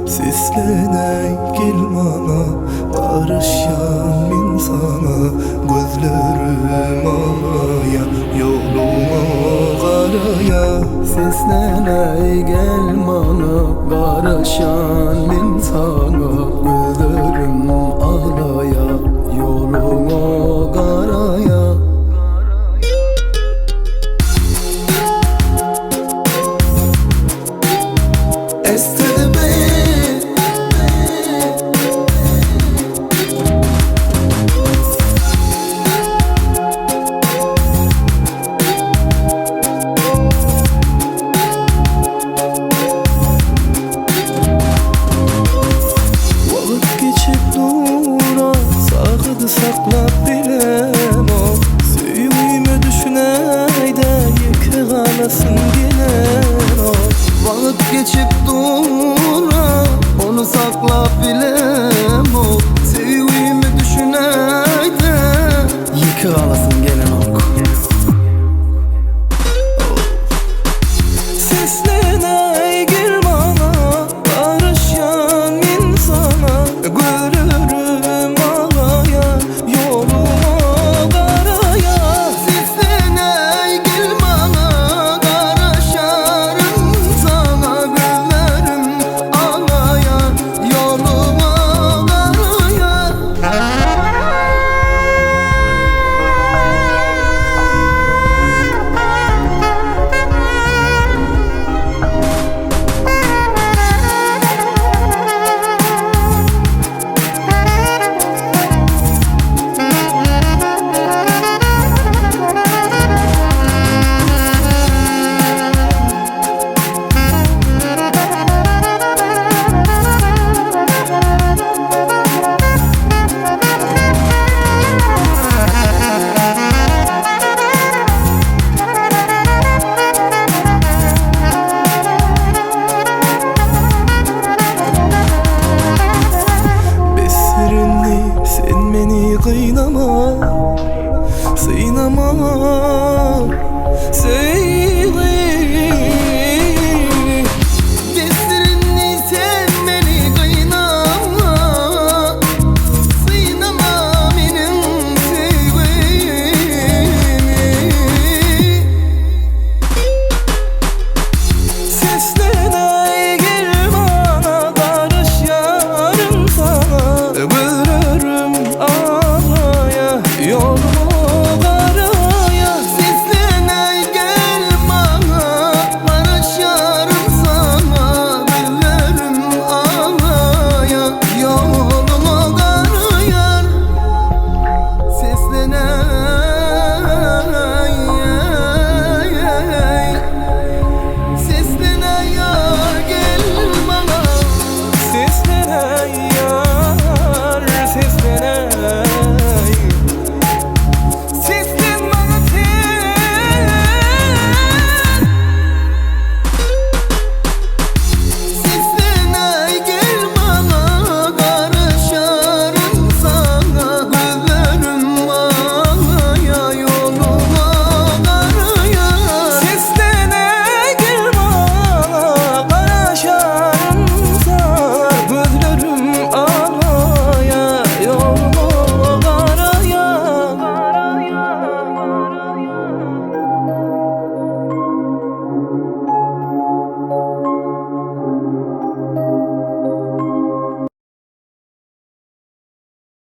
Seslenäý gel maňa Garaşýan men saňa Gözlerim alaýa Ýoluňa garaýa. Seslenäý gel maňa Garaşýan men saňa Gözlerim alaýa Ýoluňa garaýa. Wagt geçip dura Sagydy saklap bilemok Söýgime düşünäýdä Ýeke galasym gelenok. Wagt geçip dura Ony saklap bilemok Söýgime düşünäýdä Ýeke galasym gelenok. Seslenäý.